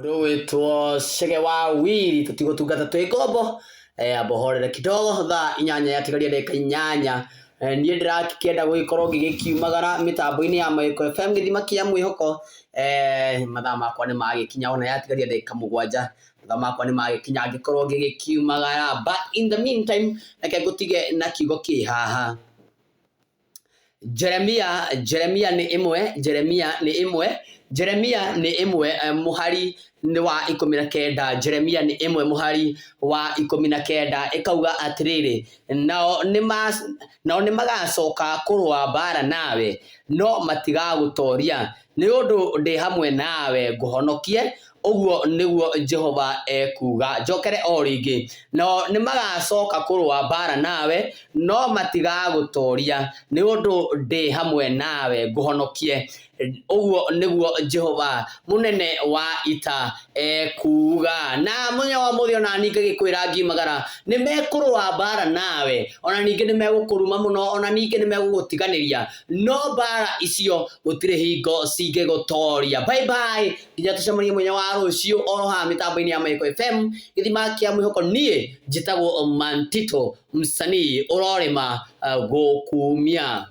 Ũndũ wĩtwo Chege wa Wili tũtigũtungata twĩ ngombo. Amba ũhorere kidogo, thaa 8 yatigaria ndagĩka 8. Niĩ ndĩrakĩenda gũgĩkorwo ngĩgĩkiumagara mĩtambo-inĩ ya Maĩko FM gĩthima kĩa mwĩhoko. Mathaa makwa nĩ magĩkinya ona yatigaria ndagĩka 7, mathaa makwa nĩ magĩkinya ngĩkorwo ngĩgĩkiumagara, but in the meantime reke ngũtige na kiugo kĩ haha. Jeremia, Jeremia nĩ ĩmwe, Jeremia nĩ ĩmwe, Jeremia nĩ ĩmwe mũhari nĩ wa 19, Jeremia nĩ ĩmwe mũhari wa 19 ĩkauga atĩrĩrĩ, nao nĩ nao nĩ magacoka kũrũa mbaara nawe, no matigagũtooria, nĩ ũndũ ndĩ hamwe nawe ngũhonokie, ũguo nĩguo Jehova ekuuga. Njokere o rĩngĩ, nao nĩ magaacoka kũrũa mbaara nawe, no matigagũtooria, nĩ ũndũ ndĩ hamwe nawe ngũhonokie, ũguo nĩguo Jehova mũnene wa ita ekuuga. Na mũthenya wa ũmũthĩ ona niĩ ngagĩkwĩra ngiumagara, nĩ mekũrũa mbaara nawe, ona ningĩ nĩ megũkũruma mũno, ona ningĩ nĩ megũgũtiganĩria, no mbaara icio gũtirĩ hingo cingĩgũtoria. Bye bye, nginya tũcemanie mũthenya wa rũciũ oro haha mĩtambo-inĩ ya Maiko FM, gĩthima kĩa mwĩhoko. Niĩ njĩtagwo Mantito, msanii ũrorĩma gũkumia.